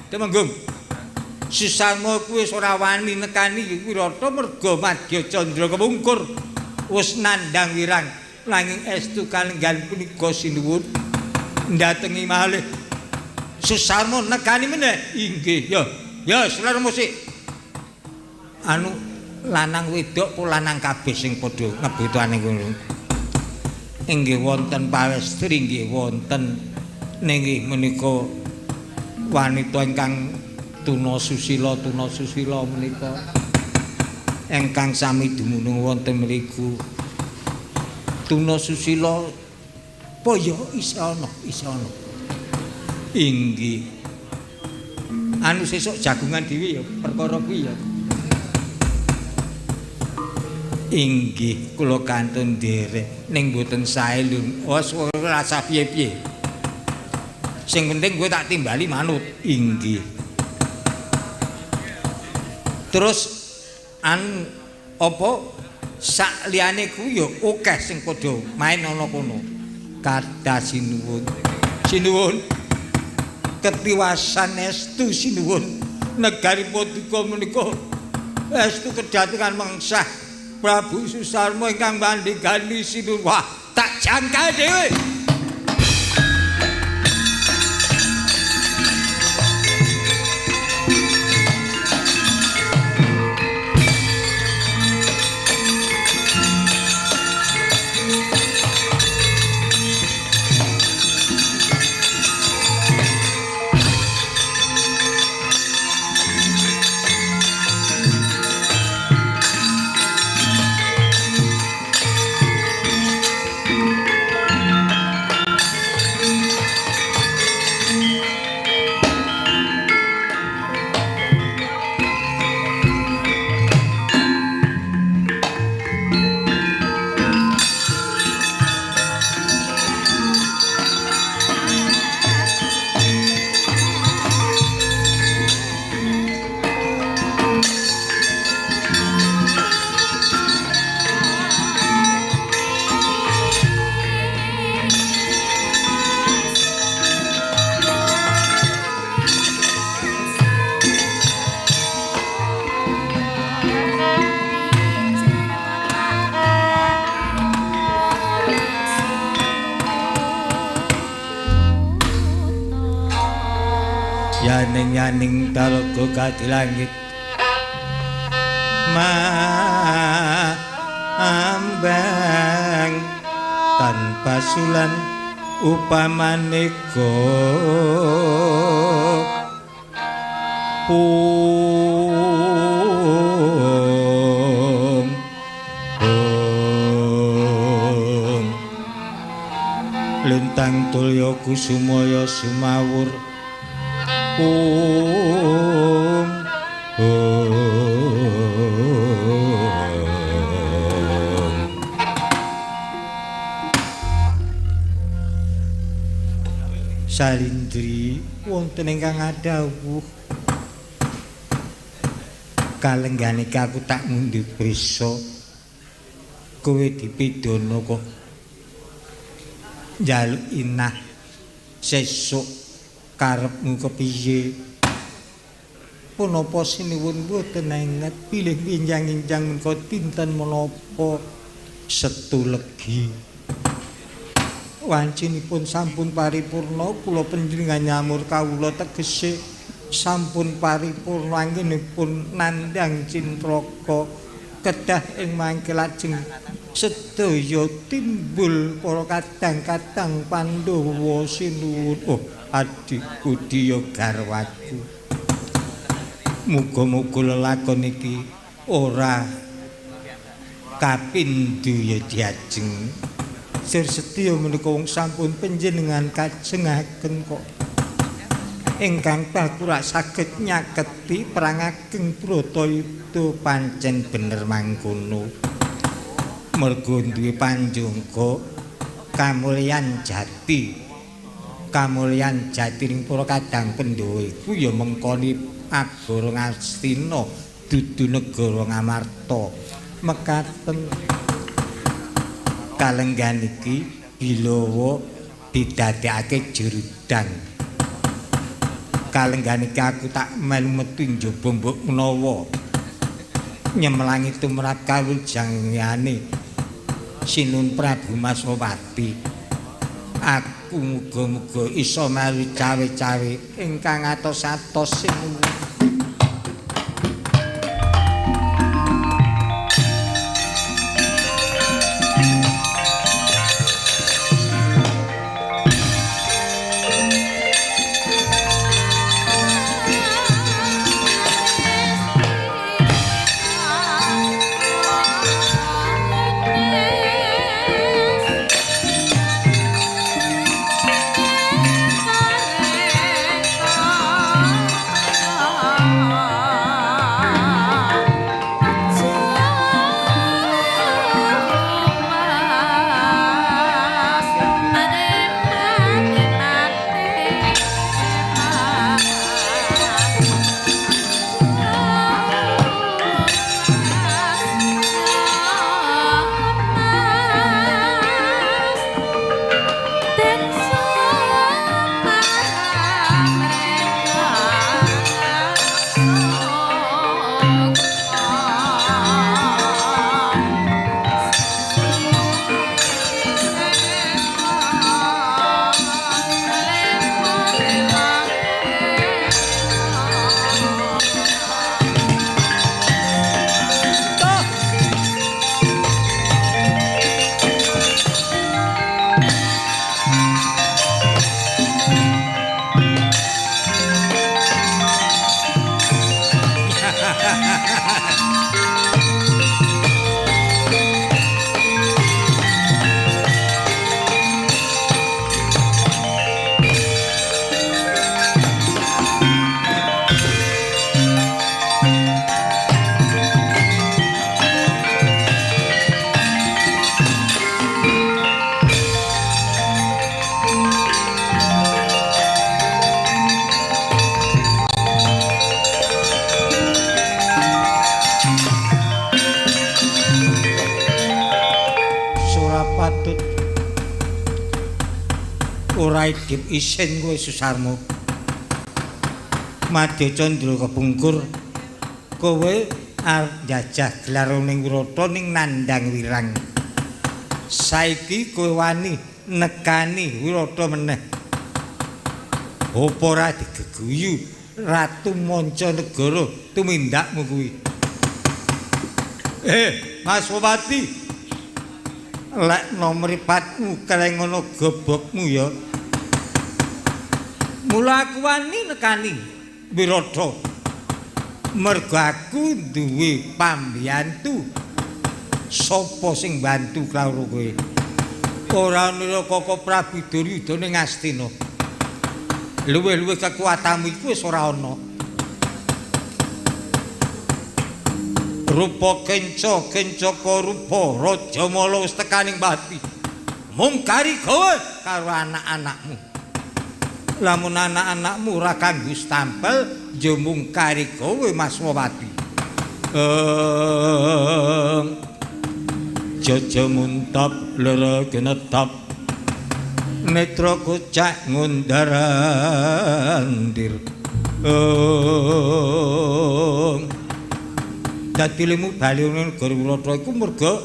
Temenggung. Susarma kuwi wis ora wani nekani Wirata merga Madya Candra kepungkur wis nandhang wirang nanging estu kalenggan punika sinuwun ndatengi malih. Susarma nekani meneh. Inggih, ya. Ya, selera musik. Anu lanang wedok ku lanang kabeh sing padha ngebetane ngono. Inggih wonten pawestri, inggih wonten nggih menika wanita ingkang tuna susila menika ingkang sami dumunung wonten mriku. Tuna susila apa ya isih ana, isih ana. Inggih. Anu sesuk jagungan dhewe ya perkara kuwi ya. Inggih kula kantun nderek ning mboten sae lho. Wes ora usah piye-piye. Sing penting kowe tak timbali manut. Inggih. Terus an apa sak liyane kuwi ya akeh sing padha main ana kono. Kathah sinuwun. Sinuwun. Ketiwasan estu sinuwun. Negari paduka menika estu kedatengan mengsah Prabu Susarma ingkang mandhegani sinuwun. Wah, tak jangkal dhewe. Yaning talaga kadilangit maambang tanpa sulan upamane pung lintang tulya kusumaya sumawur Om Om. Salindri wonten ingkang ngadhawuh kalenggane aku tak ngundhi prisa kowe dipidana kok njaluk inah sesuk karepmu kepiye? Punapa sinuwun mboten enget bilih winjang-injang menika dinten menapa Setu Legi. Wancinipun sampun paripurna kula panjenengan nyamur kawula tegese sampun paripurna anggenipun nandhang cintraka kedah ing mangke lajeng sedaya timbul para kadang-kadang Pandhawa sinuwun. Oh adikku diya garwaku, muga-muga lelakon iki ora kapindho ya diajeng. Sir setya menika wong sampun panjenengan kajengaken kok ingkang bakurak saged nyaketi perang ageng Bratayuda. Pancen bener mangkono mergo duwe panjangka kamulyan jati. Kamulyan jati ning para kadang Pandhawa iku ya mengkoni agara Ngastina dudu negara Ngamarta. Mekaten kalenggan iki Bilawa didadekake jurudang Kalenggan iki aku tak melu metu njaba mbok menawa nyemlangi tumrap kawujangane Sinun Prabu Maswati. Aku muga-muga iso melu cawe-cawe ingkang atos-atos sinuwun. Ora idhip isin kowe Susarma. Madya Candra kepungkur kowe arep njajah gelar ning Wirata ning nandhang wirang. Saiki kowe wani nekani Wirata meneh. Apa ora digeguyu Ratu Mancanegara tumindakmu kuwi? Maswati, lek no mripatmu keleng ngono gobokmu ya. Mula aku wani nekani Wirata. Mergo aku duwe pambiyantu. Sapa sing bantu karo kowe? Ora ana Koko Prabu Duryudana ning Astina. Luwih-luwih kekuatanmu iku wis ora ana. Rupa kenca kencaka rupa Rajamala wis tekaning pati. Mungkari kowe karo anak-anakmu. Lamun anak-anakmu ora kanggo stampel, ya mungkari kowe Maswati. Jaja muntap lera genetap netra kocak ngundarandir. Dadi lemu bali ning negara Wirata iku merga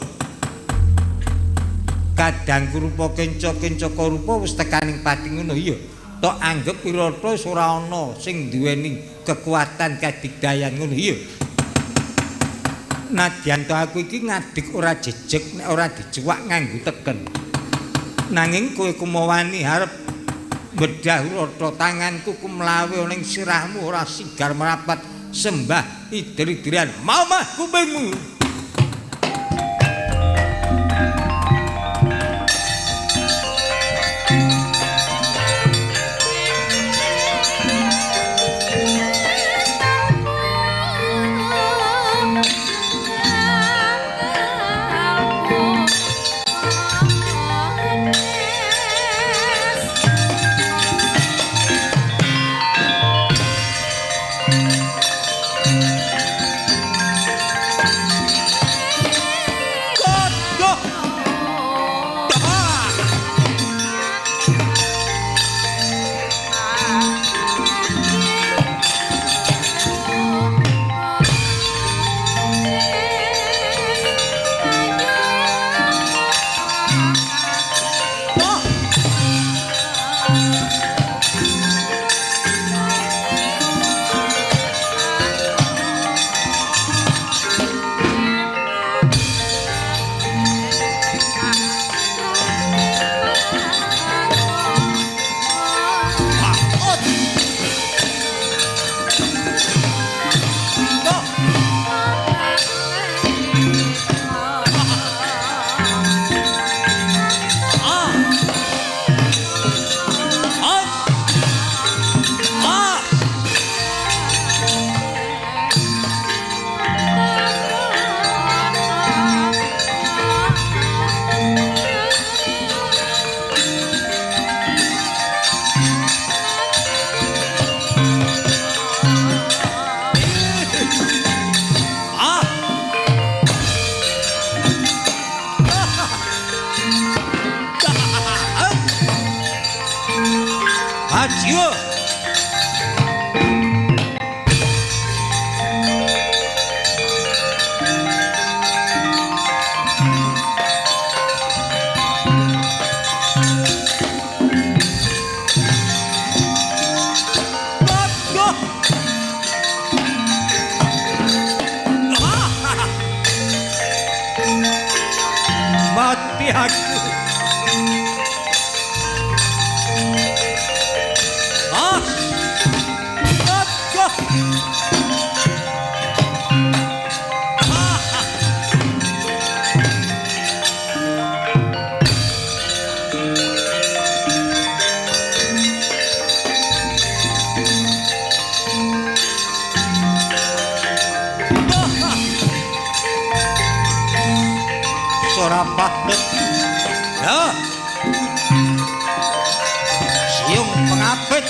kadang rupa kenca-kencaka rupa wis tekaning pati ngono iya. Tok anggep Wirata wis ora ana sing duweni kekuatan kadigdayan ngono iya. Nadyan to aku iki ngadeg ora jejeg nek ora dicuwak nganggo teken. Nanging kowe kumawani arep bedah Wirata tanganku kumlawe ning sirahmu ora sigar merapat sembah idir-idiran mamah kupingmu. Thank Siwa. Mati aku. Ya. Siung pengapit.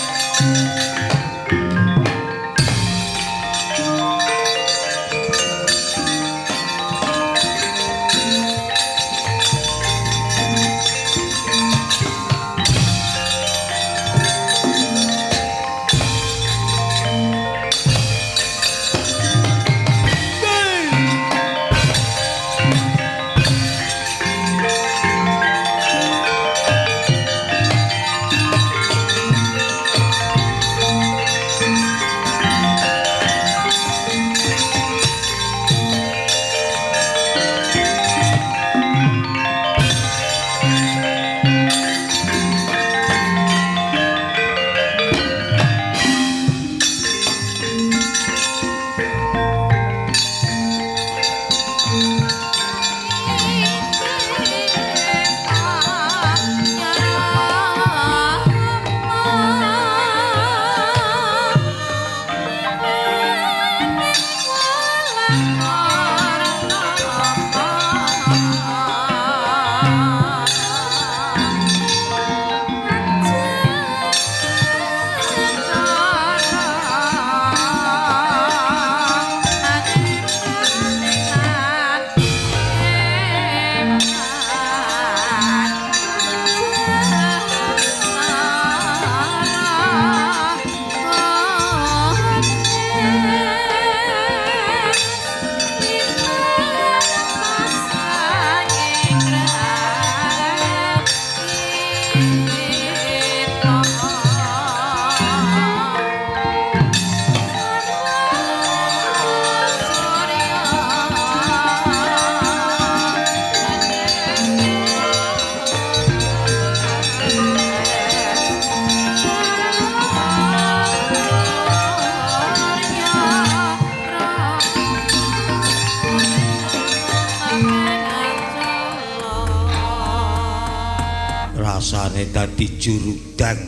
Rasane dadi jurudang,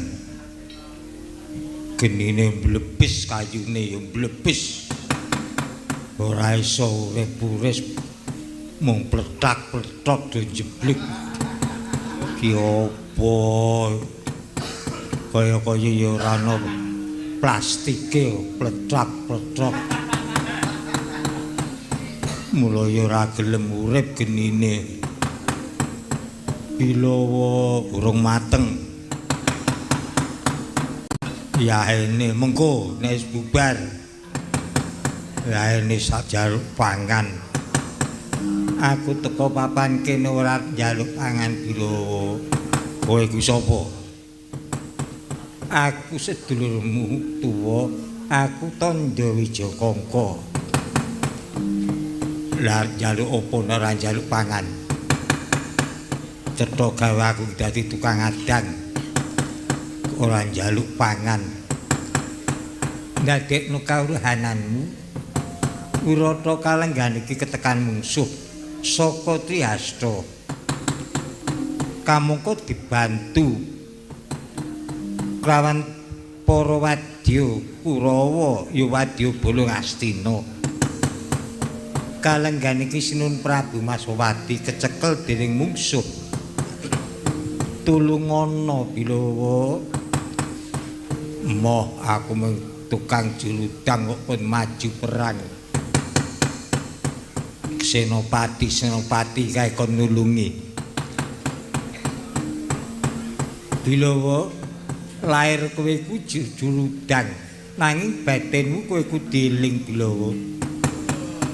genine mlebis, kayune ya mlebis, ora iso urip-urip mung pletak-pletok do jeblik. Ki opo kaya-kaya ya ora ana plastike, pletak-pletok, mula ya ora gelem urip genine. Bilawa urung mateng yahene mengko nek wis bubar yahene sak jaluk pangan. Aku teko papan kene ora njaluk pangan. Bilawa, kowe iku sapa? Aku sedulurmu tuwa, aku Tandha Wijakangka. Lah njaluk apa ora njaluk pangan? Cetha gawe aku dadi tukang adang, ora njaluk pangan. Ndadekno kawruhananmu Wirata kalenggan iki ketekan mungsuh saka Trihasta. Kamangka dibantu kelawan para wadya Kurawa ya wadya Bala Ngastina. Kalenggan iki Sinun Prabu Maswati kecekel dening mungsuh. Tulungana Bilawa. Moh aku mung tukang juludang kok pun maju perang. Senopati senopati kae kon nulungi. Bilawa Lair kowe iku jurudang, nanging batinmu kowe iku dieling Bilawa.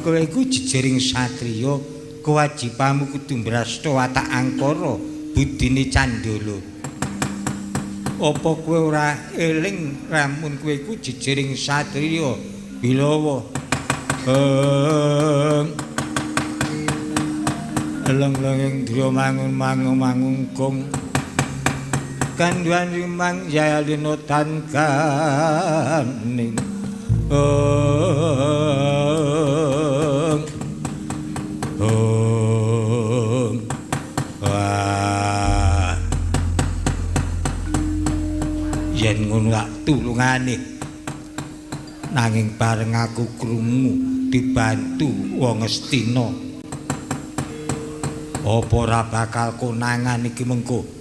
Kowe iku jejering satriya, kewajibanmu kudu mbrasta watak angkara budine Candala. Apa kowe ora eling lamun kowe iku jejering satriya Bilawa? Eleng-eleng indra mangun mangun mangungkung kanduan rimang jayalina tan kaning. Wah, yen ngono tak tulungane, nanging bareng aku krungu dibantu wong Astina, apa ora bakal konangan iki mengko?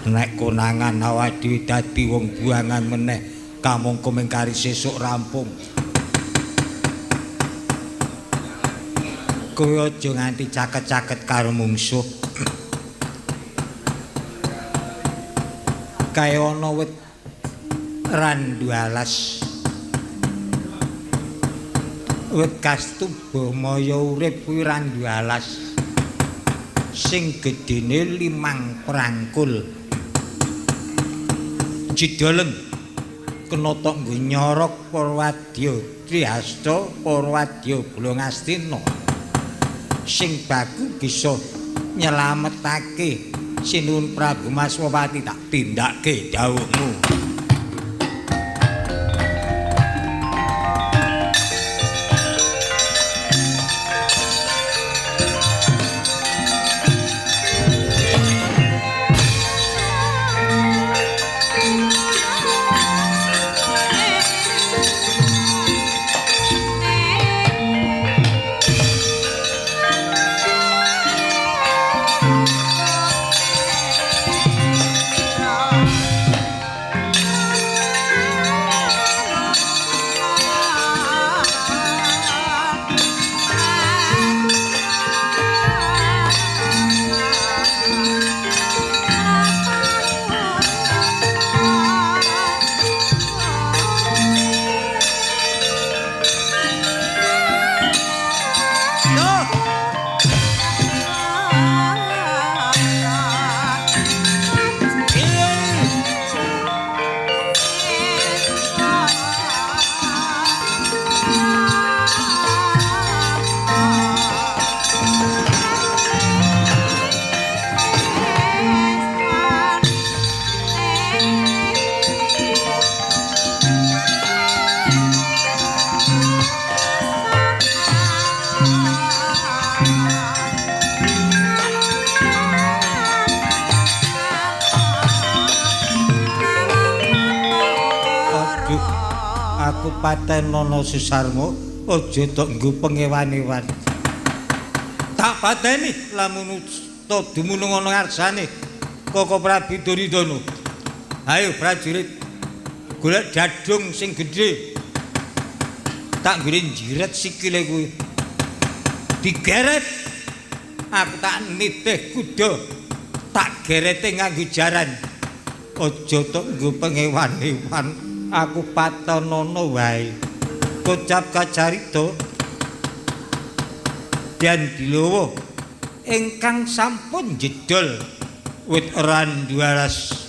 Nek konangan awake dhewe dadi wong buangan meneh, kamangka mengkari sesuk rampung. Kowe aja nganti caket-caket karo mungsuh. Kae ana wit randu alas, wit kastuba maya urip kuwi randu alas sing gedene 5 prangkul. Jidoleng kena tok nggo nyorok para wadya Trihasta, para wadya Blongastina sing baku bisa nyelametake Sinuwun Prabu Maswapati. Tak tindake dawuhmu. Aku patenono Susarma, aja tok nggo pengewan-ewan. Tak pateni lamun ta dumunung ana ngarsane Koko Prabu Duryudana. Ayo prajurit, golek dadung sing gedhe. Tak nggone njiret sikile kuwi. Digeret. Aku tak nitih kuda. Tak gerete nganggo jaran. Aja tok nggo pengewan-ewan. Aku patenono wae. Kocap kacarita dan Bilawa ingkang sampun jedol wit randu alas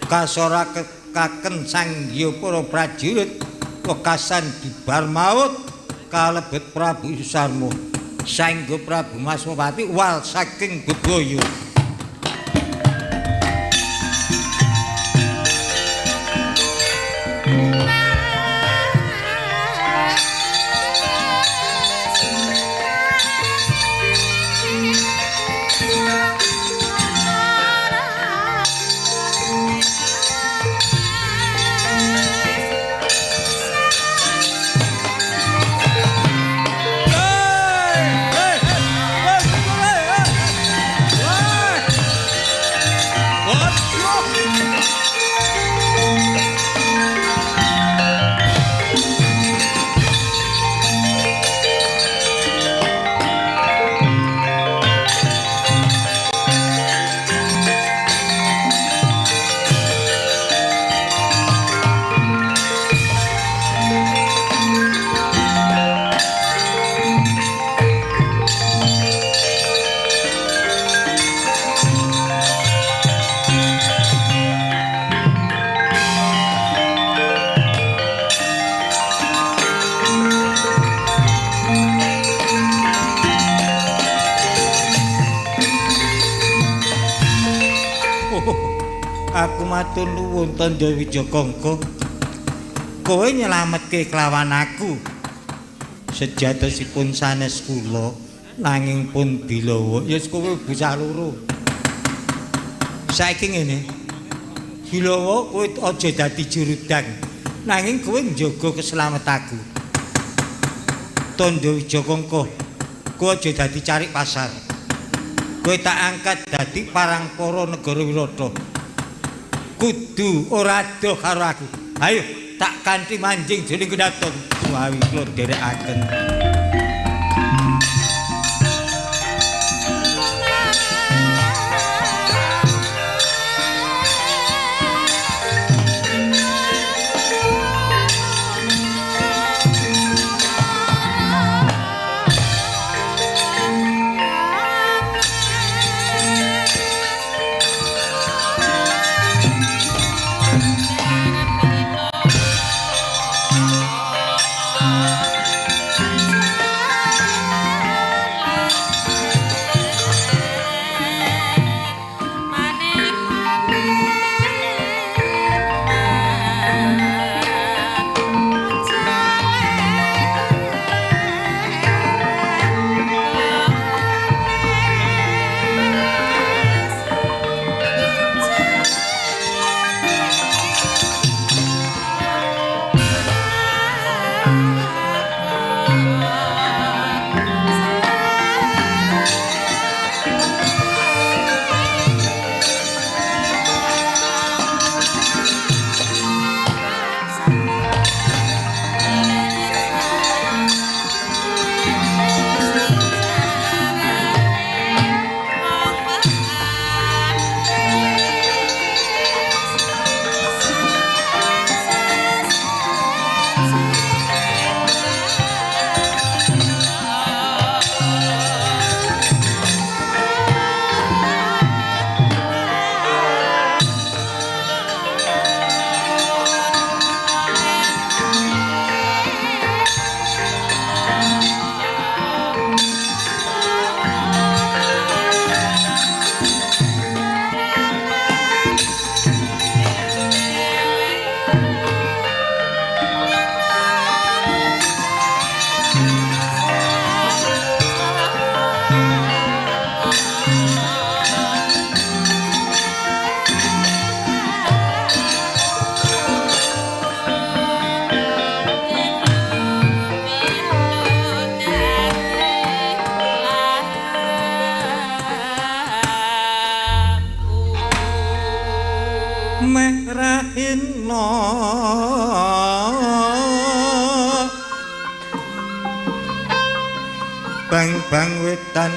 kasorakaken sangya para prajurit wekasan bibar maut kalebet Prabu Susarma saengga Prabu Maswapati wal saking bebaya. Aku matur nuwun Tandha Wijakangka. Kowe nyelametke kelawan aku. Sejatosipun sanes kula nanging pun Bilawa. Ya wis kowe bocah loro. Saiki ngene. Bilawa kowe aja dadi jurudang. Nanging kowe njaga keselamataku. Tandha Wijakangka, kowe aja dadi carik pasar. Kowe tak angkat dadi parangpara negara Wirata. Kudu ora adoh karo aku. Ayo tak kanthi manjing jroning kedaton. Wawi kula dherekaken. Bang-bang wetan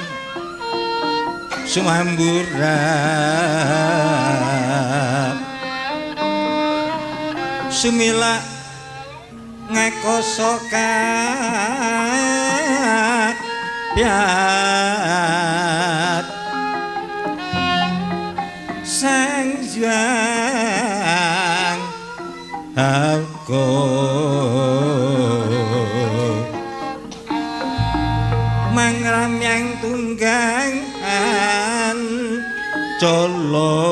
sumamburap sumila ngakoso kabyat sang jang aku mangramyang tunggangan colo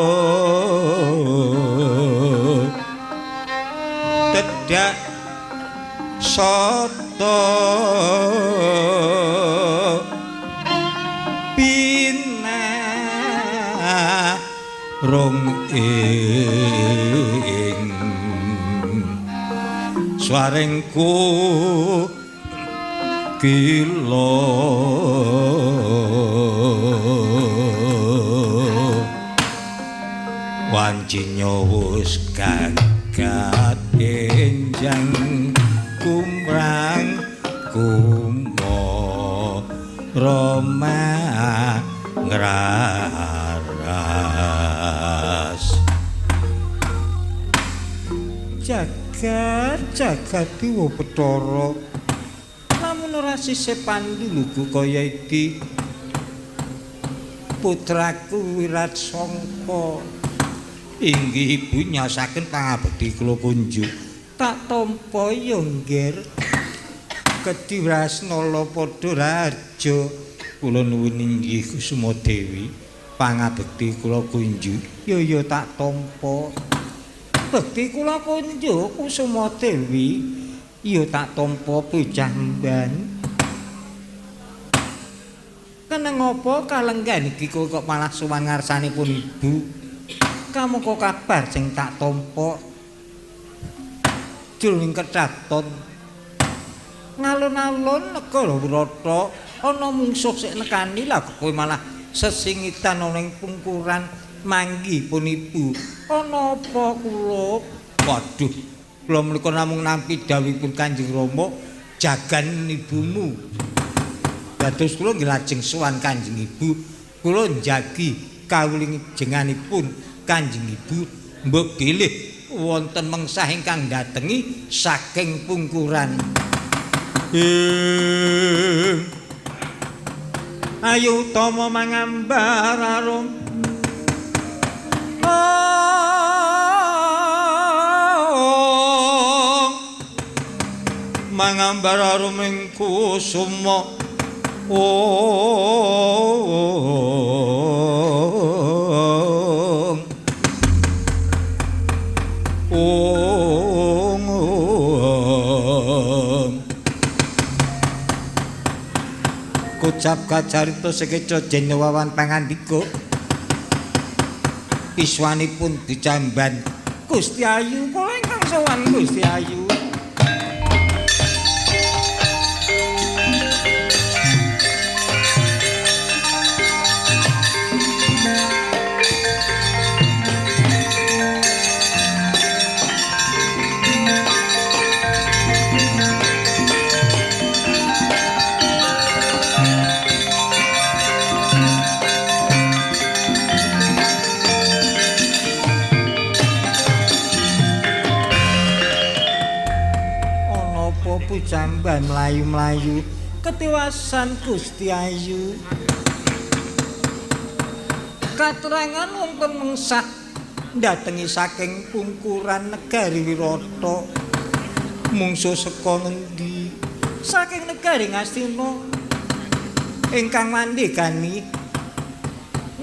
tedak soto pina rong ing swarengku kilo wanci nyowus gagat enjang kumrang kumo roma ngraras jagat jagat dewa Bathara lamun ora sisih panduluku kaya iki putraku Wiratsangka inggih ibu nyaosaken pangabekti kula kunjuk tak tampa ya nggir Kedhi Wrasnala padha raja kula nuwun inggih Kusuma Dewi. Pangabekti kula kunjuk ya ya tak tampa. Bekti kula kunjuk Kusuma Dewi ya tak tampa bocah mban. Keneng apa kalenggan iki kok malah sowan ngarsanipun ibu? Kamangka kabar sing tak tampa jroning kedaton ngalun-alun negara Wirata ana mungsuh sik nekani, lah kowe malah sesingitan ana ing pungkuran manggih pun ibu. Ana apa kula? Waduh, kula menika namung nampi dawuhipun Kanjeng Rama jagan ibumu. Dados kula nggih lajeng sowan Kanjeng Ibu, kula njagi kawulinjenganipun Kanjeng Ibu mbok bilih wonten mengsah ingkang ndatengi saking pungkuran. Ayo utama mangambar arum mangambar arum ing kusuma. Kocap kacarita sekeca jenewawan pangandika iswanipun dicamban Gusti Ayu kula ingkang sowan Gusti Ayu. Jamban mlayu-mlayu ketiwasan Gusti Ayu. Katerangan wonten mengsah ndatengi saking pungkuran negari Wirata. Mungsuh saka ngendi? Saking negari Ngastina ingkang mandhegani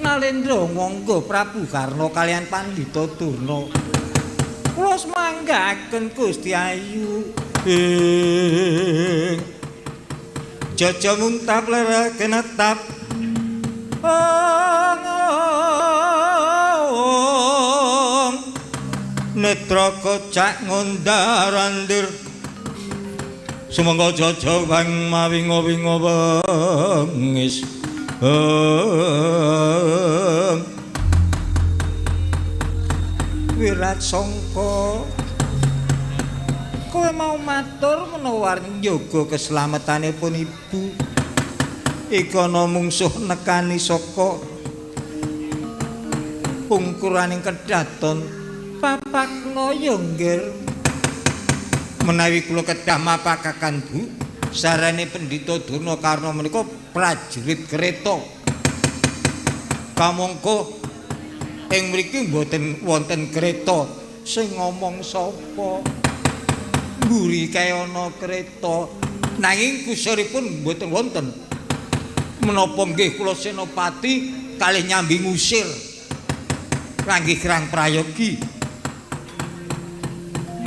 Nalendra Mangga Prabu Karna kaliyan Pandhita Durna. Kula semanggaaken Gusti Ayu. Jaja muntap lere kenetap netra kocak ngundar andir sumangga jaja wang mawinga-winga wengis. Wirat sangka kowe mau matur menawa njaga keselamatanipun ibu. Iki ana mungsuh nekani saka pungkuraning kedaton. Papakna ya nggir. Menawi kula kedah mapakaken Bu, sarane Pendhita Durna Karna menika prajurit kereta. Kamangka ing mriki mboten wonten kereta. Sing ngomong sapa? Mburi kae ana kereta, nanging kusuripun mboten wonten. Menapa nggih kula senopati kalih nyambi ngusir kangge kerang prayogi.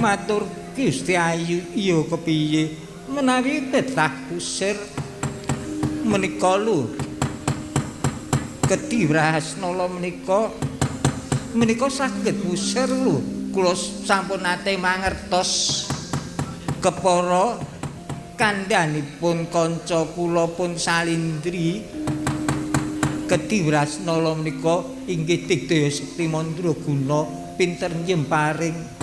Matur Gusti Ayu, iya kepiye menawi tetah kusir menika lho Kedhi Wrahasnala menika saged ngusir lho. Kula sampun nate mangertos kepara kandhanipun kanca kula pun salindri. Kedhi Wrasnala menika inggih digdaya sekti mandraguna pinter nyemparing.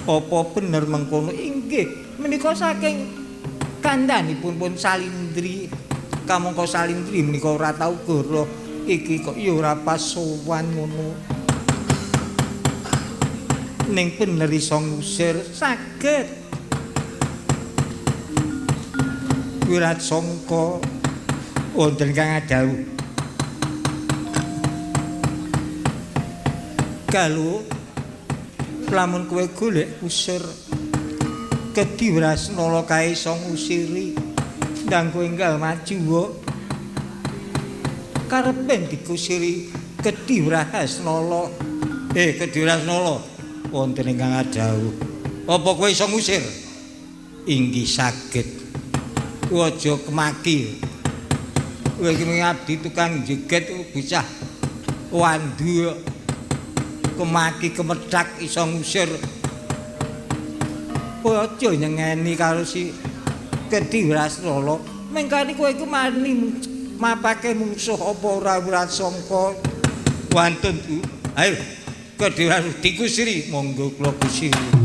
Apa bener mengkono? Inggih menika saking kandhanipun pun salindri. Kamangka salindri menika ora tau goro iki kok ya ora pas sowan ngono. Ning bener iso ngusir saged. Wirat sangka wonten kang adhawuh Galuh, lamun kowe golek usir Kedhi Wrasnala kae iso ngusiri, ndang kowe enggal maju wae. Karepen dikusiri Kedhi Wrahasnala. Kedhi Wrahasnala wonten ingkang adhawuh. Apa kowe iso ngusir? Inggih saged. Aja kemaki. Kowe iki ngabdi tukang jeget bocah wandu kemaki kemethak iso ngusir. Kowe aja nyengeni karo si Kedhi Wrahasnala. Mengkane kowe iku mani mapake mungsuh apa ora Wiratsangka. Wantun, Bu. Ayo Kedhi Wrahasnala dikusiri, monggo kula kusiri.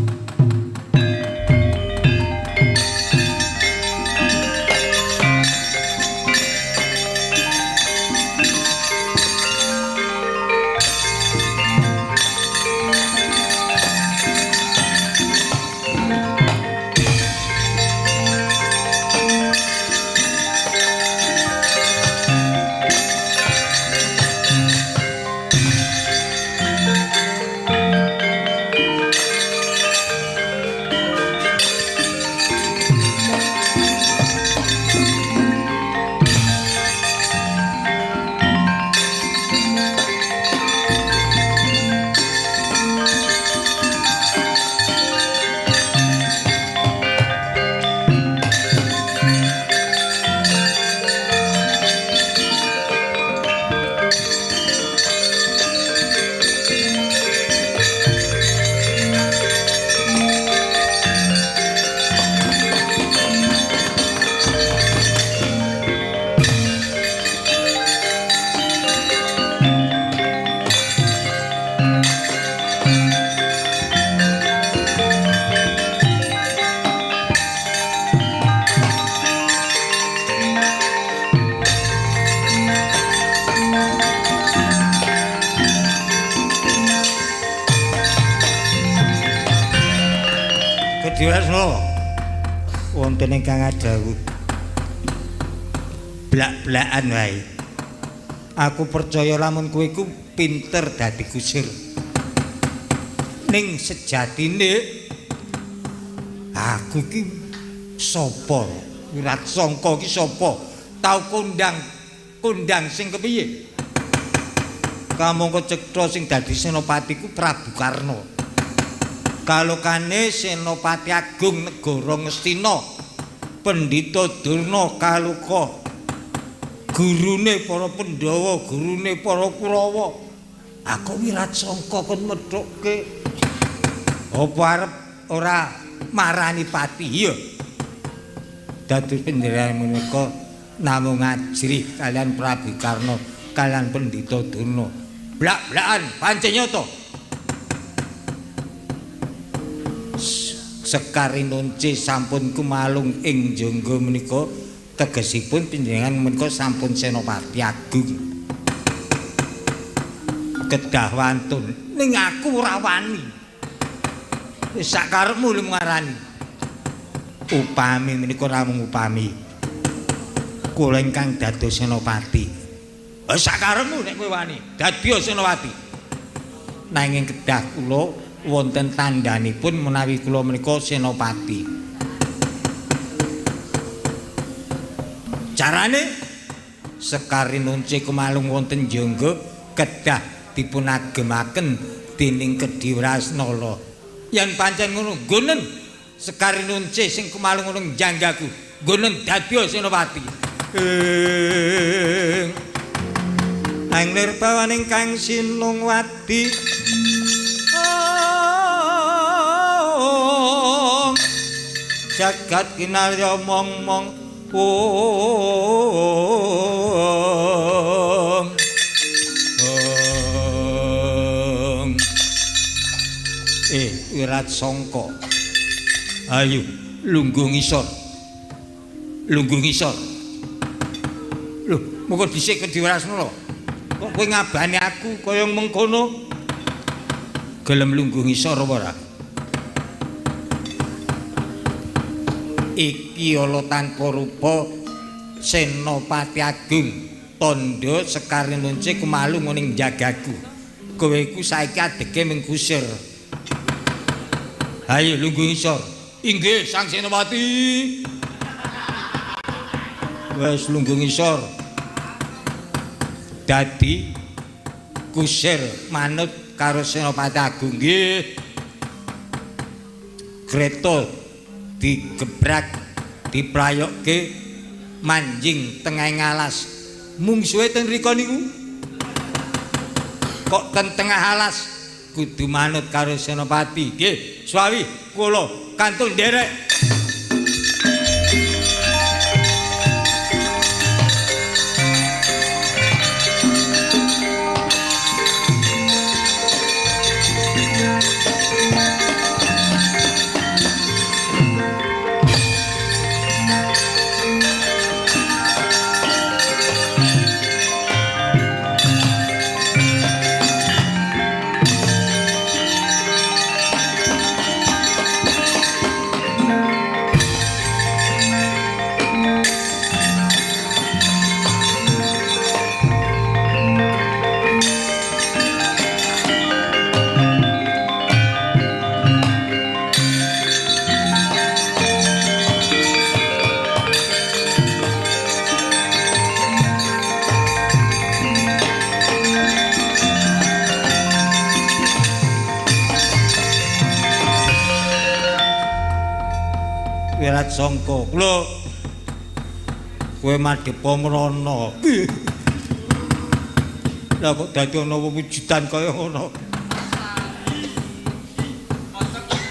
Wonten ingkang adhawuh blak-blakan wae. Aku percaya lamun kowe iku pinter dadi kusir. Ning sejatine aku iki sapa? Wiratsangka iki sapa? Tau kondang sing kepiye? Kamangka cetha sing dadi senopati ku Prabu Karna. Kalokane Senopati Agung Negara Ngastina, Pendhita Durna Kaloka, gurune para Pandhawa, gurune para Kurawa. Aku Wiratsangka kon methukke. Apa arep ora marani pati? Iya. Dados panjenengan menika namung ajrih kalian Prabu Karna kalian Pendhita Durna. Blak-blakan pancen nyata. Sekarinunci sampun kumalung ing jangga menika tegesipun panjenengan menika sampun Senopati Agung. Kedah wantun ning aku ora wani. Wis sak karepmu lho ngarani. Upami menika namung upami. Kula ingkang dados senopati. Wis sak karepmu nek kowe wani, dadi senopati. Nanging kedah kula wonten tandhanipun menawi kula menika senopati. Carane Sekarinunci kumalung wonten jangga kedah dipunagemaken dening Kedhi Wrahasnala. Yen pancen ngono, nggonen Sekarinunci sing kumalung ngono janggaku, nggonen dadi senopati. Ang nirbawaning kang sinungwadi jagat kinarya mong-mong ong. Wiratsangka, ayo lungguh ngisor. Lungguh ngisor. Lho, moko dhisik Kedhi Wrahasnala. Kok kowe ngabani aku kaya mengkono? Gelem lungguh ngisor apa ora? Iki ala tanpa rupa Senopati Agung tandha Sekarinunci kumalu ning jagaku. Kowe iku saiki adege mung kusir. Ayo lungguh ngisor. Inggih Sang Senopati. Wes lungguh ngisor. Dadi kusir manut karo Senopati Agung nggih. Kreta digebrak diplayokke manjing tengahing alas. Mungsuhe ten mriku niku. Kok ten tengah alas kudu manut karo Senopati. Nggih, suwi kula kantun nderek. Wirat Sangka, kula kowe madhepa mrana. Lah kok dadi ana wujudan kaya ngono.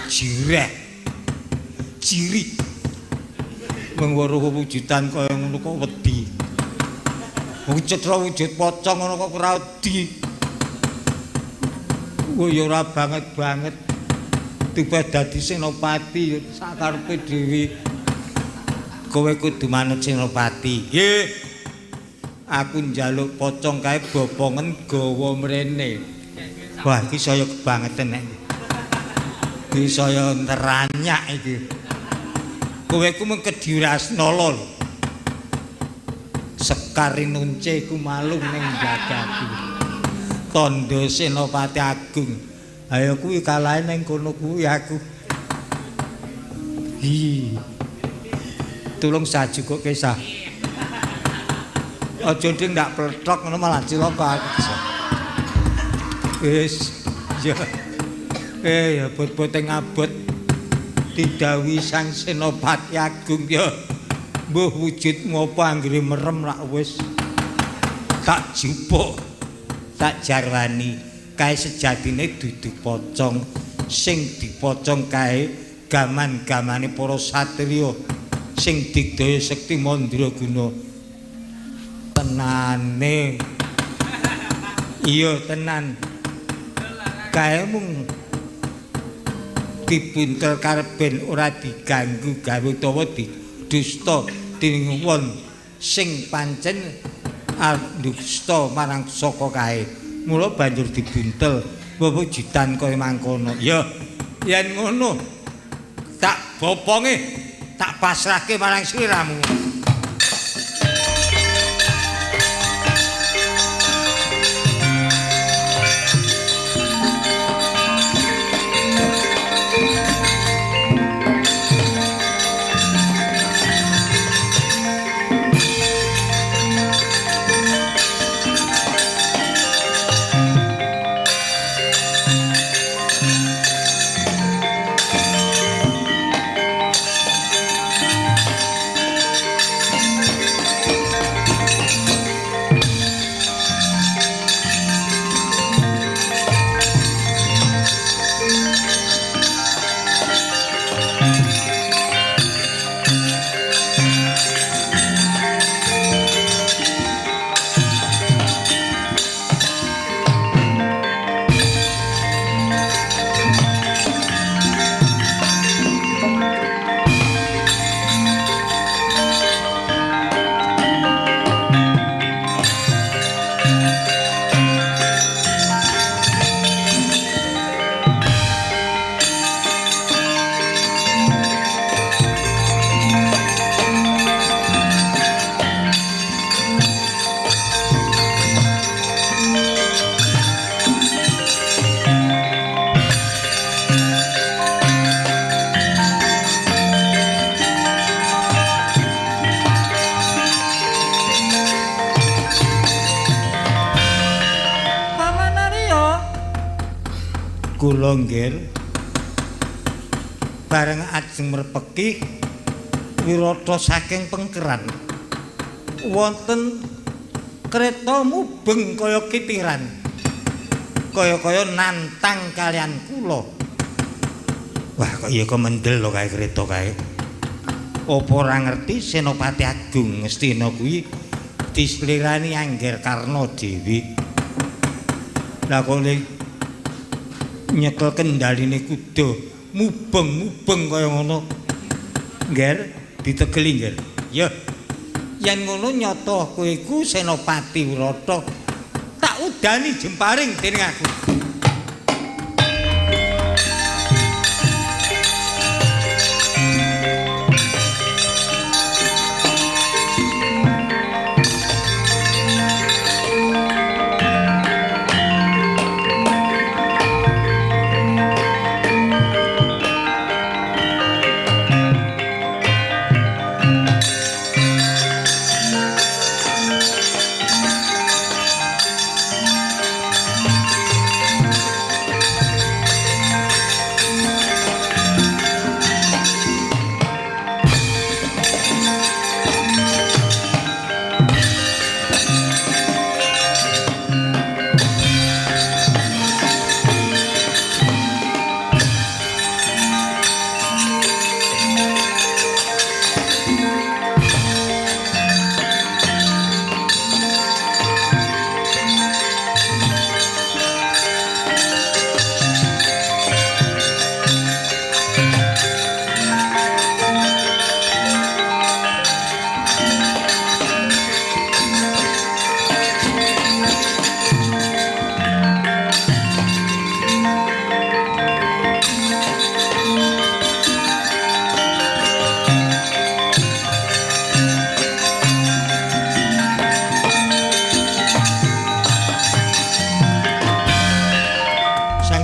Jireh. Ciri. Mung weruh wujudan kaya ngono kok wedi. Wong cetha wujud pocong ngono kok ora wedi. Kowe ya ora banget-banget. Tiba dadi senopati sakarepe dhewe. Kowe kudu manut senopati. Nggih. Aku njaluk pocong kae bobongen gawa mrene. Wah, iki saya kebangeten nek. Iki saya neranyak iki. Kowe ku mung Kedhirasnala lho. Sekar rinunce iku malung ning jagatku. Tandha Senopati Agung. Ayo kuwi kalahe ning kono kuwi aku. Hi. Tulung sajukuk kesah. Aja nding ndak pletok ngono malah cilaka aku. Wis ya. Ya bot-bote ngabot didhawuhi Sang Senopati Agung ya. Mbuh wujud ngopo anggere merem lak wis tak jupuk, tak jarwani. Kae sejatine dudu pocong, sing dipocong kae gaman-gamane para satriya sing digdaya sekti mandraguna. Tenane. Iya tenan. Kae mung dibuntel karep ben ora diganggu gawe utawa didusta dening wong sing pancen arep dusta marang saka kae. Mula banjur dibuntel wujudan kaya mangkono. Ya, yen ngono tak boponge, tak pasrahke marang sliramu. Kula nggih bareng ajeng merpeki Wirata saking pengkeran wonten kreta mubeng kaya kitiran kaya-kaya nantang kalian kula. Wah kok ya kemendel lho kae kreta kae. Apa ora ngerti Senopati Agung Ngastina kuwi dislirani Angger Karna dhewe. Lah kok nyekel kendaline kuda mubeng-mubeng kaya ngono. Ngger ditegeli ngger. Ya. Yen ngono nyata kowe iku Senopati Wirata. Tak udani jemparing dening aku.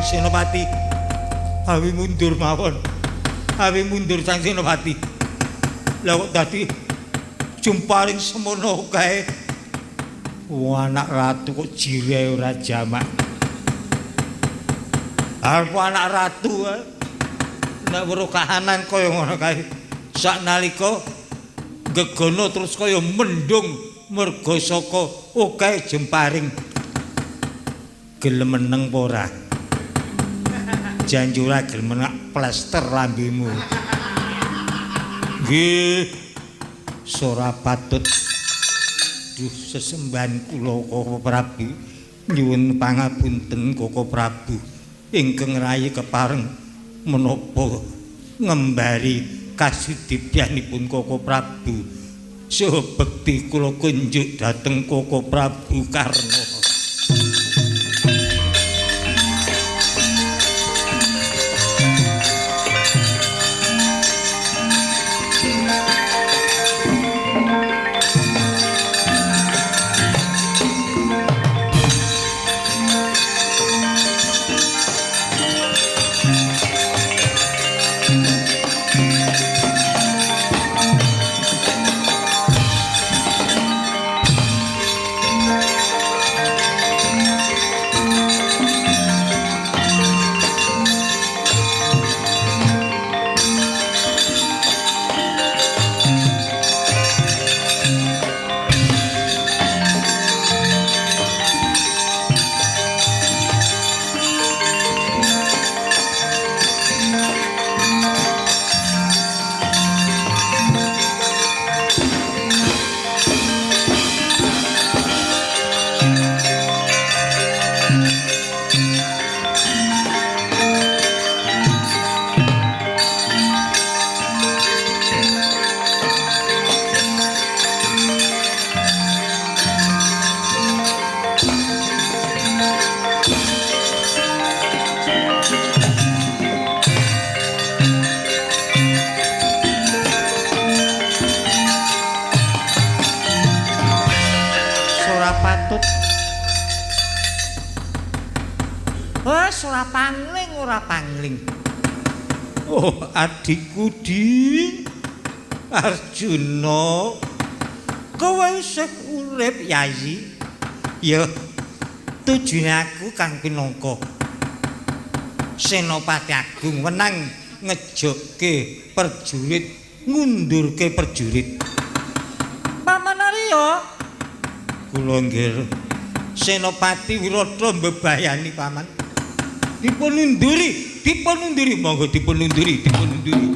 Senopati awi mundur mawon. Awi mundur Sang Senopati. Lah kok dadi jumparing semono kae. Wong anak ratu kok jire ora jamak. Arep anak ratu nek weruh kahanan kaya ngono kae. Saknalika gegono terus kaya mendung merga saka akeh jemparing. Gelem meneng apa ora? Janji ora gelem menak plester lambemu. Nggih. Ora patut. Duh sesembahan kula Koko Prabu nyuwun pangapunten Koko Prabu ingkang rayi kepareng menapa ngembari kasudipyanipun Koko Prabu. Saha bekti kula kunjuk dhateng Koko Prabu Karna. Ora pangling. Oh, adikku Di Arjuna, kowe isih urip Yayi. Ya, tujune aku kang pinangka Senopati Agung wenang ngejokke perjurit, ngundurke perjurit. Paman Arya, kula nggih Senopati Wirata mbebayani paman. Dipun unduri, dipun unduri, monggo dipun unduri, dipun unduri.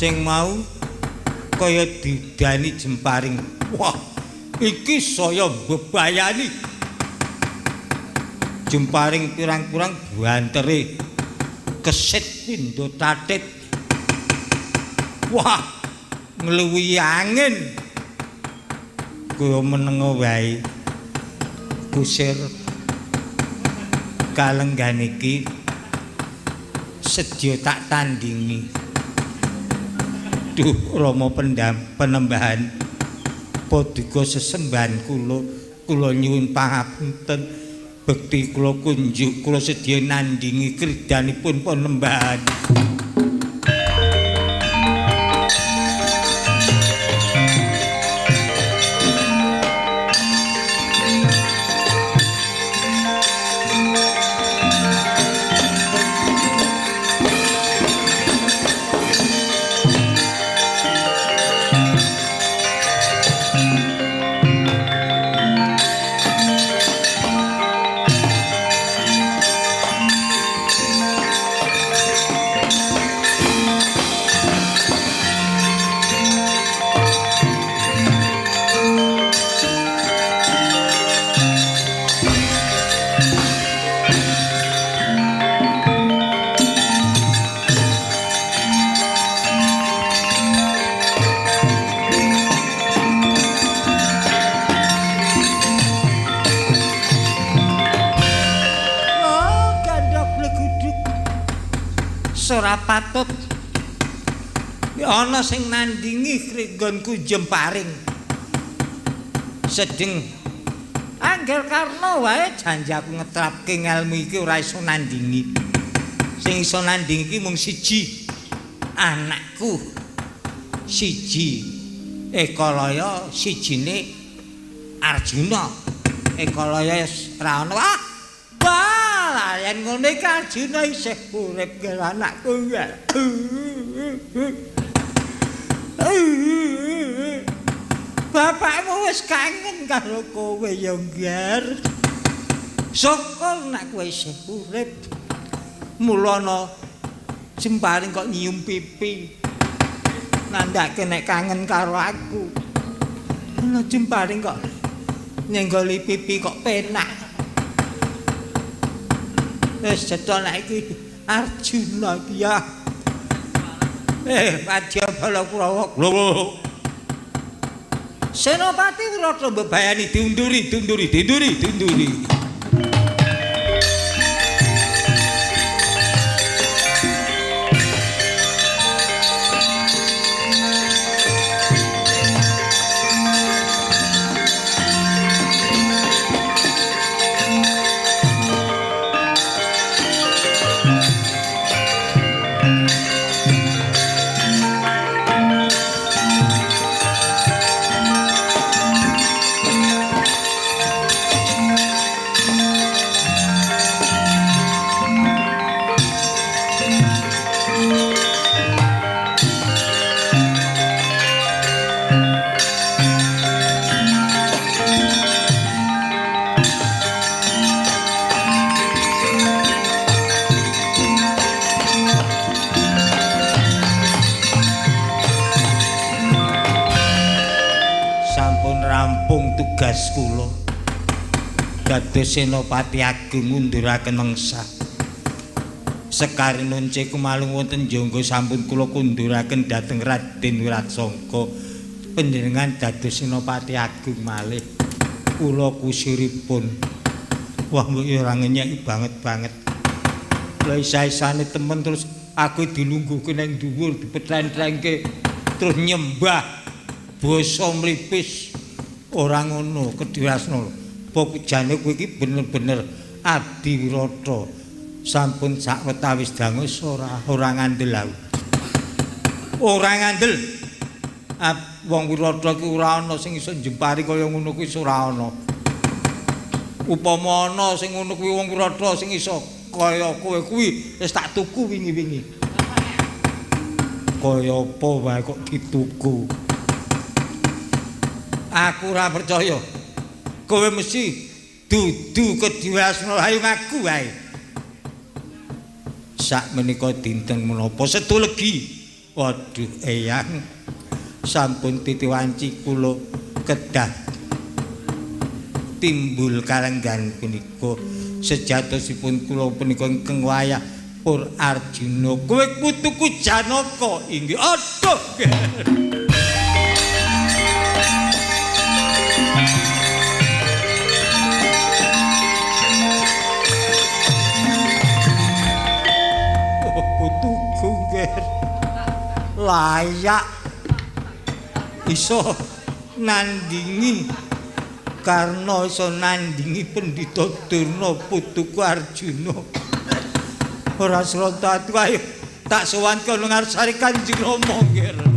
Sing mau kaya didani jemparing. Wah, iki saya mbebayani. Jemparing pirang-pirang bantere kesit pindho tatit. Wah, ngluwihi angin. Kaya menengo wae. Kusir kalenggan iki sedya tak tandingi. Duh Rama penembahan paduka sesembahan kula, kula nyuwun pangapunten bekti kula kunjuk, kula sedya nandingi kridanipun penembahan. Ora patut ana sing nandingi nggonku jemparing. Sedeng Angger Karna wae janji aku ngetrapke ngelmu iki ora iso nandingi. Sing iso nandingi iki mung siji, anakku siji Ekalaya, sijine Arjuna. Ekalaya ora ana. Ah, wah, yen ngono iki Arjuna isih urip karo anakku. Bapakmu wis kangen karo kowe ya, Ngger. Syukur nek kowe isih urip. Mulana jemparing kok nyium pipi. Nandhake nek kangen karo aku. Ana jemparing kok nyenggoli pipi kok penak. Wis cetha nek iki Arjuna iki ya. Padya bala Kurawa. Lho. Senopati Wirata mbebayani diunduri, diunduri, diunduri, diunduri. Tugas kula dados Senopati Agung ngunduraken mangsa. Sekar Nunce kumalung wonten jangga sampun kula kunduraken dhateng Raden Wiratsangka. Panjenengan dados Senopati Agung malih. Kula kusiripun. Wah, mbok ya ora ngenyeki banget-banget. Lah isa-isane temen terus aku dilungguhke nang dhuwur dipetlentlengke terus nyembah basa mlipis. Ora ngono Kedhiwasna. Pokokjane kowe iki bener-bener adi wirata. Sampun sawetawis dangus ora ngandel aku. Ora ngandel. Wong wirata iki ora ana sing iso njempari kaya ngono kuwi ora ana. Upama ana sing ngono kuwi wong wirata sing iso kaya kowe kuwi wis tak tuku wingi-wingi. Kaya apa wae kok dituku. Aku ora percaya. Kowe mesti dudu Kedhiwasna, ayo ngaku wae. Sak menika dinten menapa Setu Legi. Waduh eyang, sampun titiwanci kula kedah timbul kalenggan punika. Sejatosipun kula punika ingkang wayah Pur Arjuna. Kowe putuku Janaka inggih. Aduh. Putuku nggih. Layak iso nandingi Karna, iso nandingi Pendhita Durna putuku Arjuna. Ora sronta atu ayo tak sowan kono ngarsane Kanjeng Rama nggih.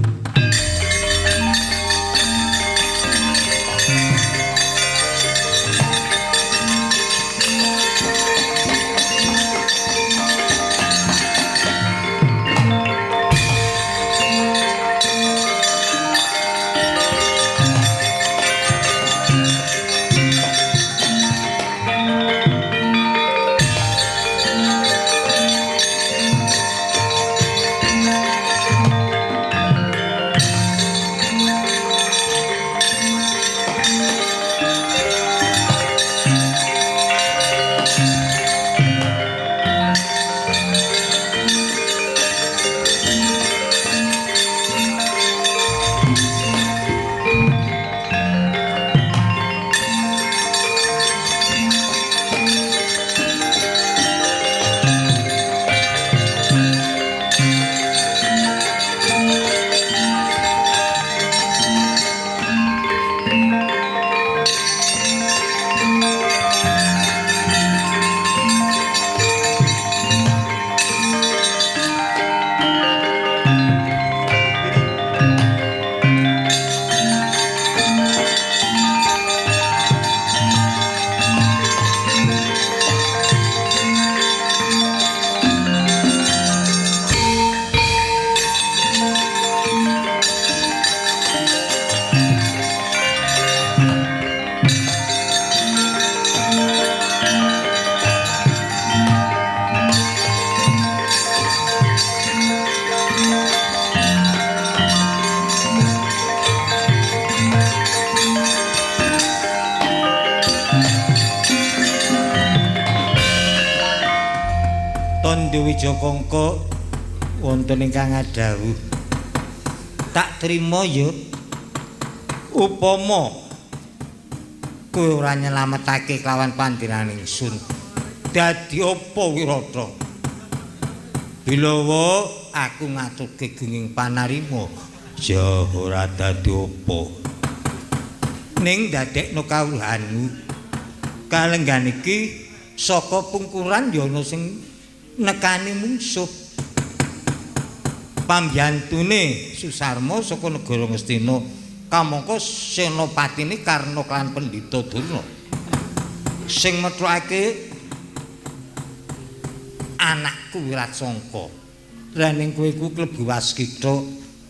Wijakangka wonten ingkang ngadhawuh, tak trima ya upama kowe ora nyelametake kelawan pandhenan ingsun dadi apa wirata. Bilawa aku ngaturke gunging panarima ya ora dadi apa ning dadekno kawruhanmu. Kalenggan iki saka pungkuran ya ana sing nekani mungsuh. Pambiyantune Susarma saka negara Ngastina kamangka senopatine Karna lan Pendhita Durna sing metrokake anakku Wiratsangka. Lah ning kowe iku klebu waskita,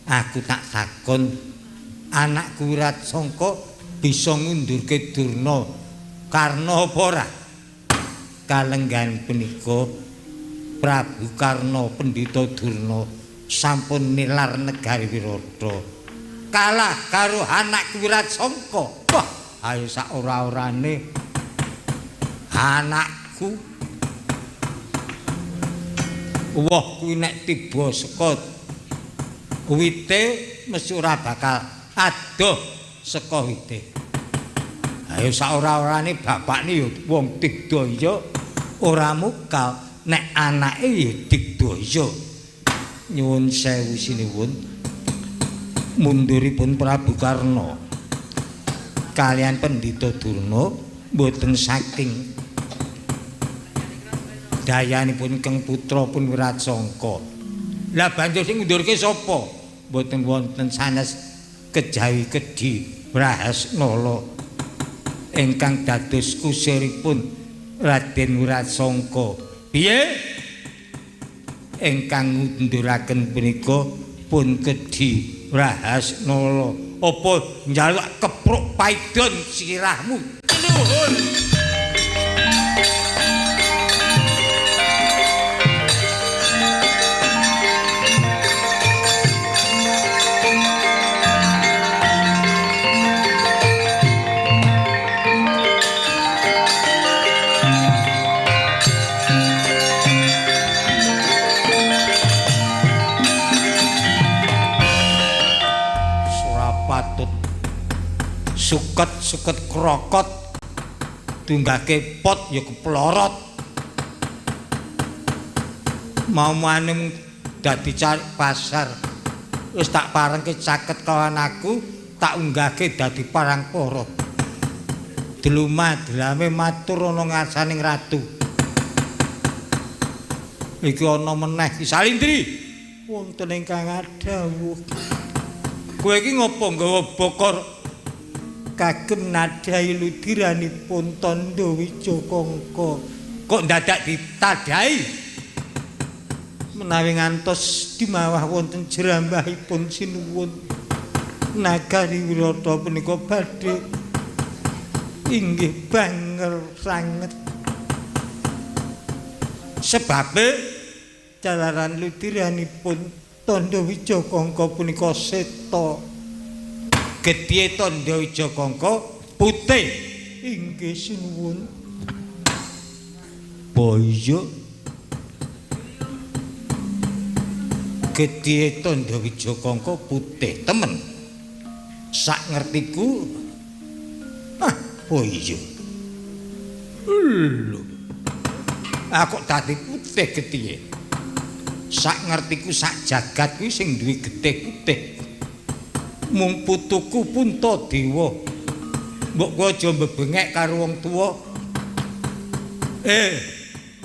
aku tak takon anakku Wiratsangka bisa ngundurke Durna Karna apa ora? Kalenggan punika Prabu Karna Pendhita Durna sampun nilar negari Wirata kalah karo anak Wiratsangka. Wah, Ayo sak ora-orane anakku. Woh kuwi nek tiba saka wite mesti ora bakal adoh saka wite. Ayo sak ora-orane bapakne ya wong digdaya ora mukal, nek anake ya digdaya. Nyuwun sewu sinuwun, munduripun Prabu Karna kalian Pendhita Durna mboten saking dayanipun Keng Putra pun Wiratsangka. Lah banjur sing ngundurke sapa? Mboten wonten sanes kejawi Kedhi Brahasnala ingkang dados kusiripun Raden Wiratsangka. Piye? Ingkang ngunduraken punika pun Kedhi Brahasnala. Apa njaluk kepruk paidon sirahmu? Nuhun. Suket-suket krokot tunggake pot ya keplorot. Mau maning dadi cari pasar. Wis tak parengke caket kawan aku, tak unggahke dadi parang porot. Deluma-delame matur ana ngarsaning ratu. Iki ana meneh Ki Salindri. Wonten ingkang adhawuh. Kowe iki ngopo nggawa bokor kagem nadhahi ludiranipun Tandha Wijakangka? Kok dadak ditadhahi? Menawi ngantos dimawah wonten jerambahipun sinuwun nagari Wirata punika badhe inggih banger sanget. Sebabe jalaran ludiranipun Tandha Wijakangka punika seta. Gedhe Tandha Wijakangka putih inggih sinuwun. Boyo gedhe Tandha Wijakangka putih temen. Sak ngertiku ah boyo. Lho. Aku dadi putih gedhe. Sak ngertiku sak jagat kuwi sing duwe getih putih. Mung putuku Puntadewa. Mbok kowe aja mbebengek karo wong tuwa.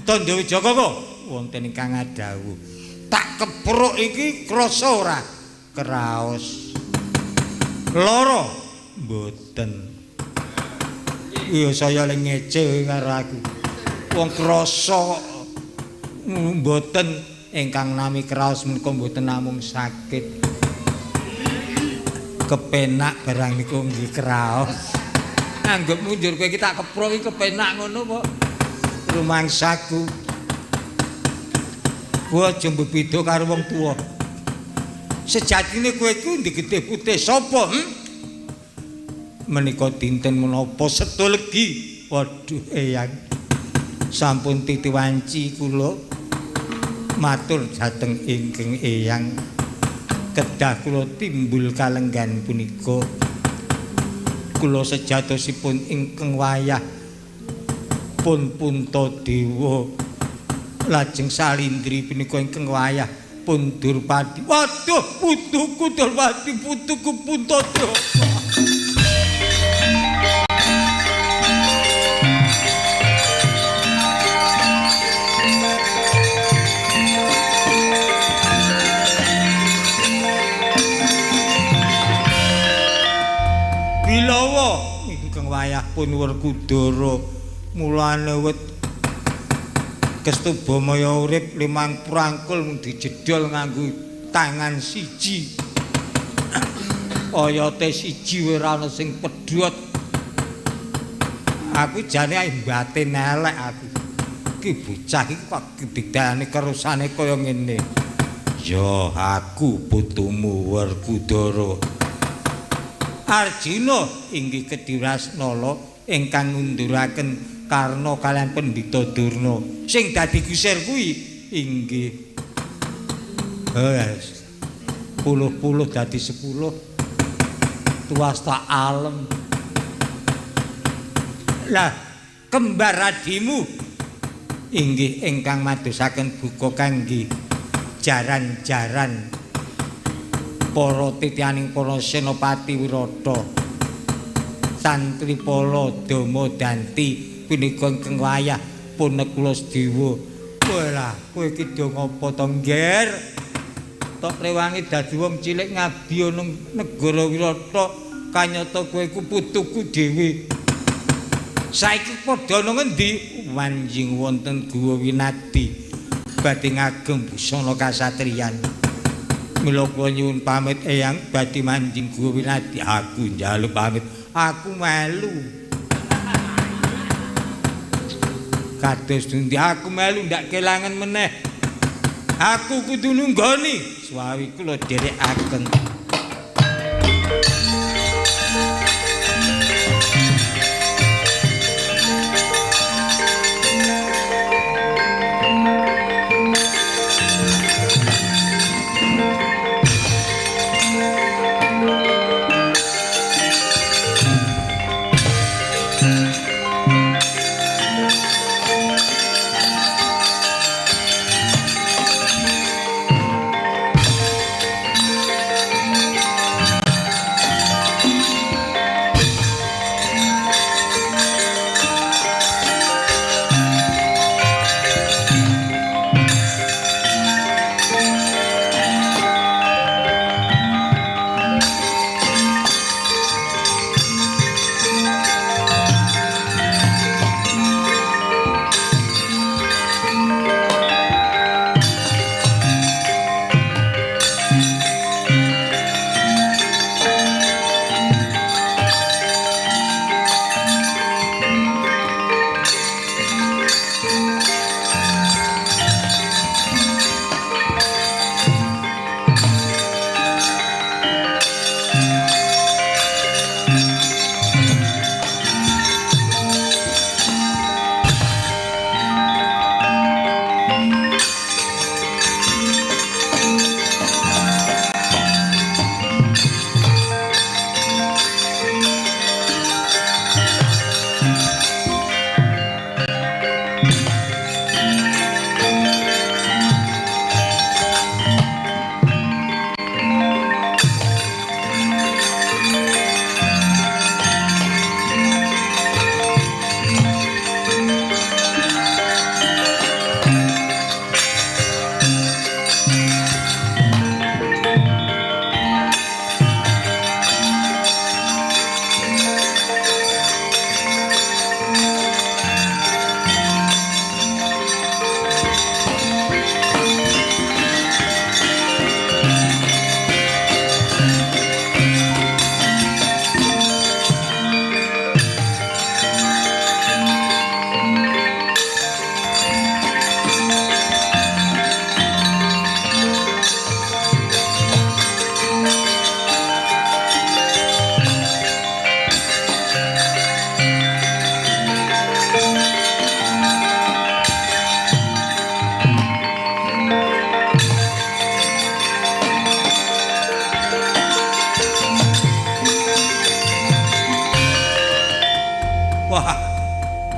Tandha Wijakangka wonten ingkang adhawuh. Tak kepruk iki krasa ora? Kraos. Lara? Mboten. Iya saya le ngece karo aku. Wong krasa mboten ingkang nami kraos menika mboten namung sakit. Kepenak barang niku nggih kraos. Anggepmu njur kowe iki tak kepruk iki kepenak ngono kok. Rumangsaku. Kowe aja mbebeda karo wong tuwa. Sejatine kowe iku ndek getih putih sapa? Menika dinten menapa setu legi. Waduh eyang. Sampun titi wanci kula matur dhateng ingkang eyang. Kedah kula timbul kalenggan punika. Kula sejatosipun ingkang wayah pun Puntadewa lajeng Salindri punika ingkang wayah pun Durpati. Waduh putuku Durpati, putuku Puntadewa. Bilawa ingkang wayah pun Werkudara mulane wit Kestubamaya urip limang prangkul mung dijedhol nganggo tangan siji. Oyote siji ora ana sing pedhot. Aku jane batin elek aku. Iki bocah iki kok didane kerusane kaya ngene. Ya aku putumu Werkudara. Arjuna inggih Kedhiras Nala ingkang ngunduraken Karna kalian Pendhita Durna. Sing dadi kusir kuwi inggih puluh-puluh dadi 10 tuas tak alem. Lah kembar adimu inggih ingkang madosaken buka kangge jaran-jaran para titianing para senopati Wirata santri pala dama danti punika ingkang wayah punekula sedewa. Walah kowe iki do ngopo to, Ngger? Tok rewangi dadi wong cilik ngabdi ana negara Wirata kanyata kowe iku putuku dhewe. Saiki padha ana ngendi? Manjing wonten Guwa Winadi badhe ngagem busana kasatriyan. Mila kula nyuwun pamit eyang badhe manjing Guwa Winadi. Aku njaluk pamit, aku melu. Kados dundi aku melu ndak kelangan meneh. Aku kudu nunggoni suwawi kula dherekaken.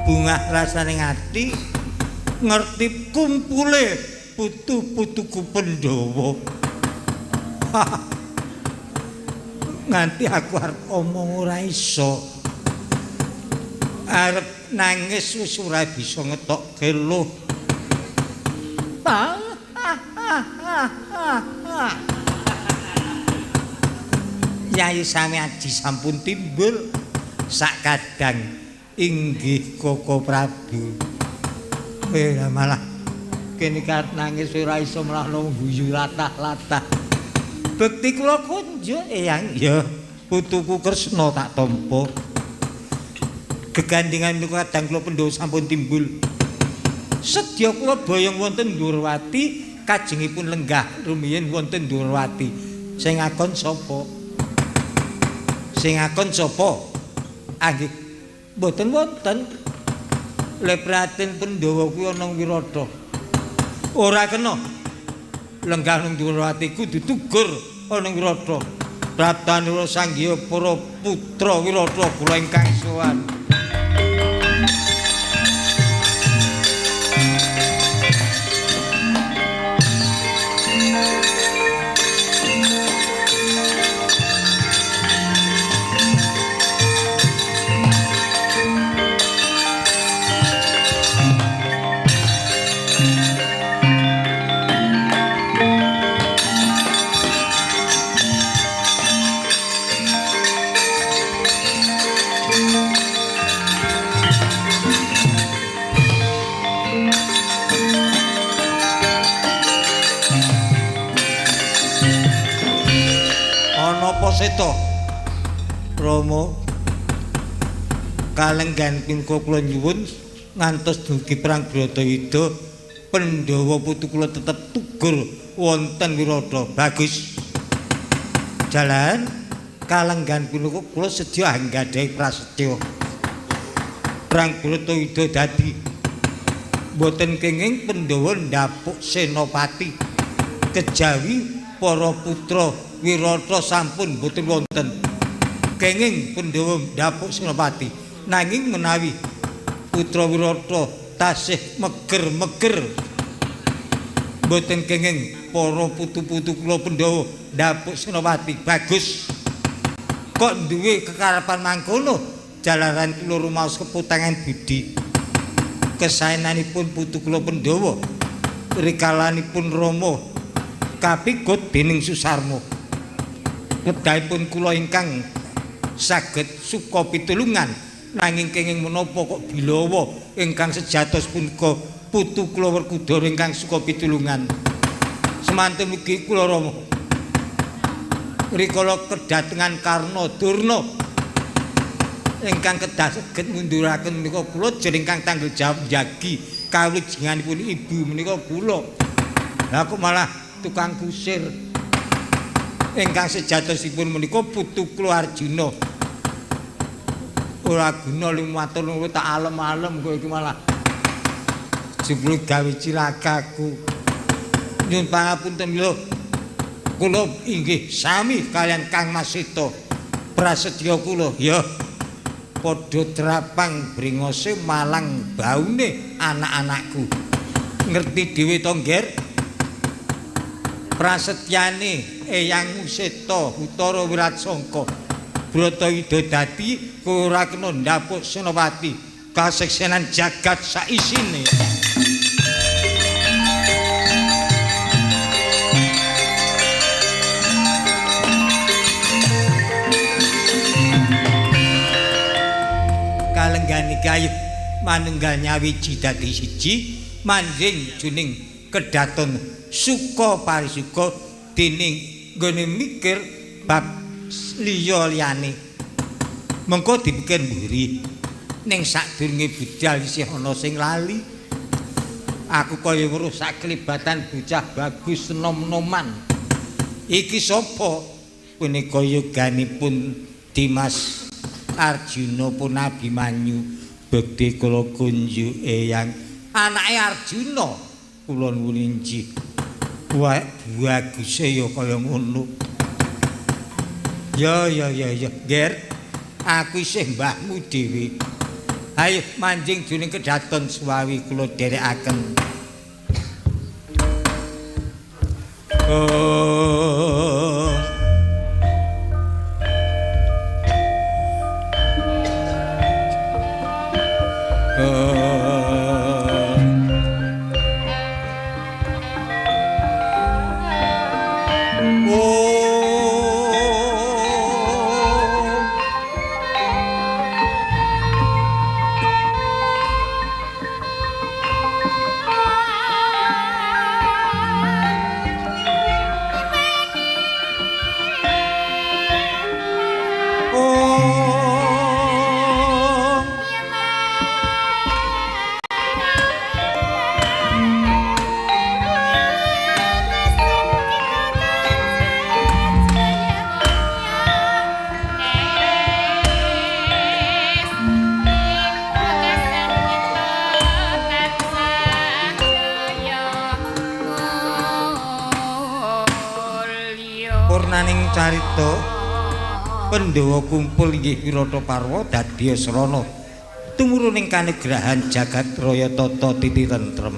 Bungah rasane ati ngerti kumpule putu-putuku Pandhawa. Nganti aku arep omong ora iso. Arep nangis wis ora bisa ngetokke luh. Yai Sami Aji sampun timbul sak kadang inggih Koko Prabu. Malah kene karep nangis ora iso malah guyu latah-latah. Bekti kula kunjuk eyang ya putuku Kresna tak tampa. Gegandingan niku kadang kula Pandhawa sampun timbul. Sedya kula boyong wonten Ndurwati kajengipun lenggah rumiyin wonten Ndurwati. Sing ngakon sapa? Sing akon sapa? Ah nggih, mboten wonten. Le prihatin Pandhawa kuwi ana Wirata. Ora kena. Lenggah nang dhuwur atiku ditugur ana Wirata. Praptanura sanggiya para putra Wirata kula ingkang sowan. Seta Rama kalenggan punika kula nyuwun ngantos dugi perang Bratayuda Pandhawa putu kula tetep tugur wonten Wirata. Bagus. Jalan kalenggan punika kula sedya anggadhahi prasetya. Perang Bratayuda dadi mboten kenging Pandhawa ndapuk senopati kejawi para putra Wirata sampun mboten wonten. Kenging Pandhawa ndapuk senopati. Nanging menawi putra Wirata tasih meger-meger mboten kenging para putu-putu kula Pandhawa ndapuk senopati. Bagus. Kok duwe kekarepan mangkono jalaran kula rumaos keputangan budi. Kesaenanipun putu kula Pandhawa rikalanipun Rama kapikut dening Susarma. Wedhahipun kula ingkang saged suka pitulungan nanging kenging menapa kok bilawa ingkang sejatos punika putu kula Werkudara ingkang suka pitulungan. Semanten ugi kula Rama rikala kedatengan Karna Durna ingkang kedah saged ngunduraken menika kula jeng ingkang tanggung jawab njagi kawilujenganipun ibu menika kula. Lah kok malah tukang kusir. Ingkang sejatosipun menika putu kula Arjuna. Ora guna lumatur tak alem-alem kowe iki malah jebul gawe cilakaku. Nyuwun pangapunten lho. Kula inggih sami kalian Kang Mas Seta. Prasetya kula ya padha trapang bringose malang baune anak-anakku. Ngerti dhewe to, Ngger? Prasetyane Eyang Seta Utara Wiratsangka Bratayuda dadi kowe ora kena ndapuk senopati kaseksenan jagat saisine. Kalenggane gayuh manunggal nyawiji dadi siji manjing juning kedaton suka parisuka dening nggone mikir bab liya liyane. Mengko dipikir mburi ning sadurunge budal isih ana sing lali. Aku kaya weruh saklibatan bocah bagus nom-noman. Iki sapa? Punika yoganipun Dimas Arjuna pun Abimanyu bekti kula kunjuk eyang anake Arjuna kula nuwun injih. Wah, baguse ya kaya ngono. Ya ya ya ya, Ger. Aku isih mbahmu dhewe. Ayo manjing juning kedaton suwawi kula dherekaken. Oh. Oh. Carita Pandhawa kumpul inggih Wirata Parwa dadi srana tumurun ing kanugrahan jagat raya tata titi tentrem.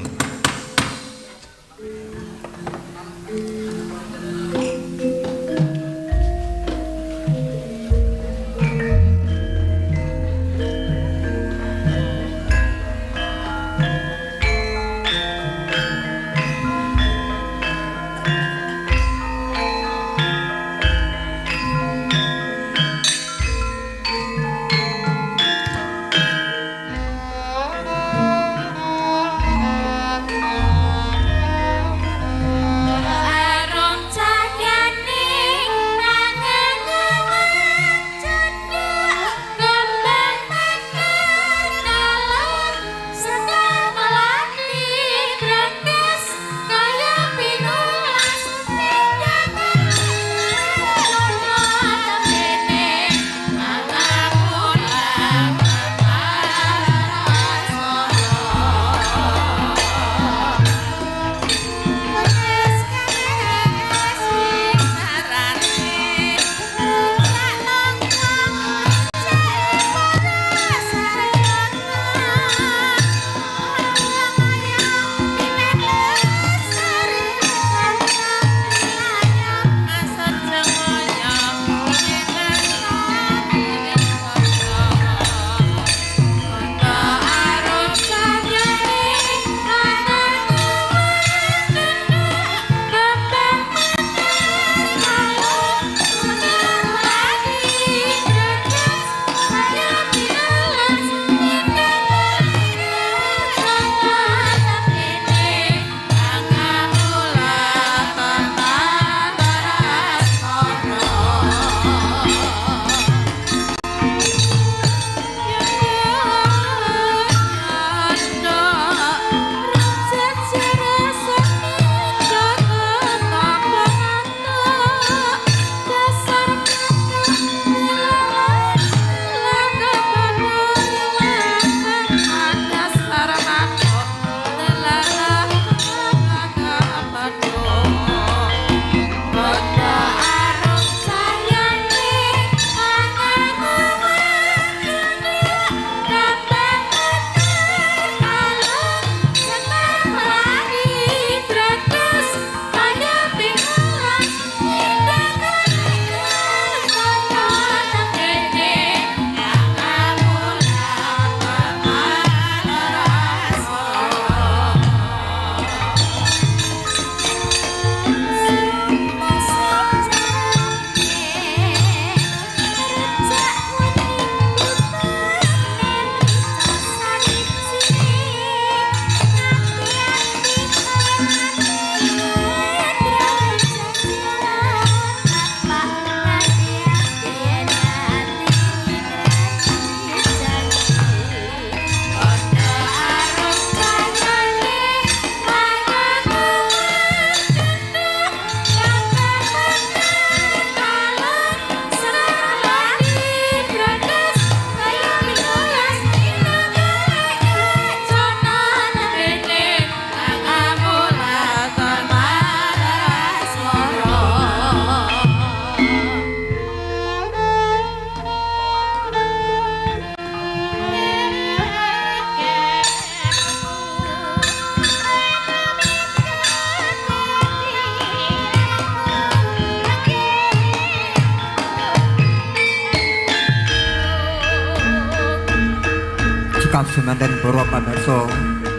Cekap semanten para pamirsa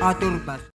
atur.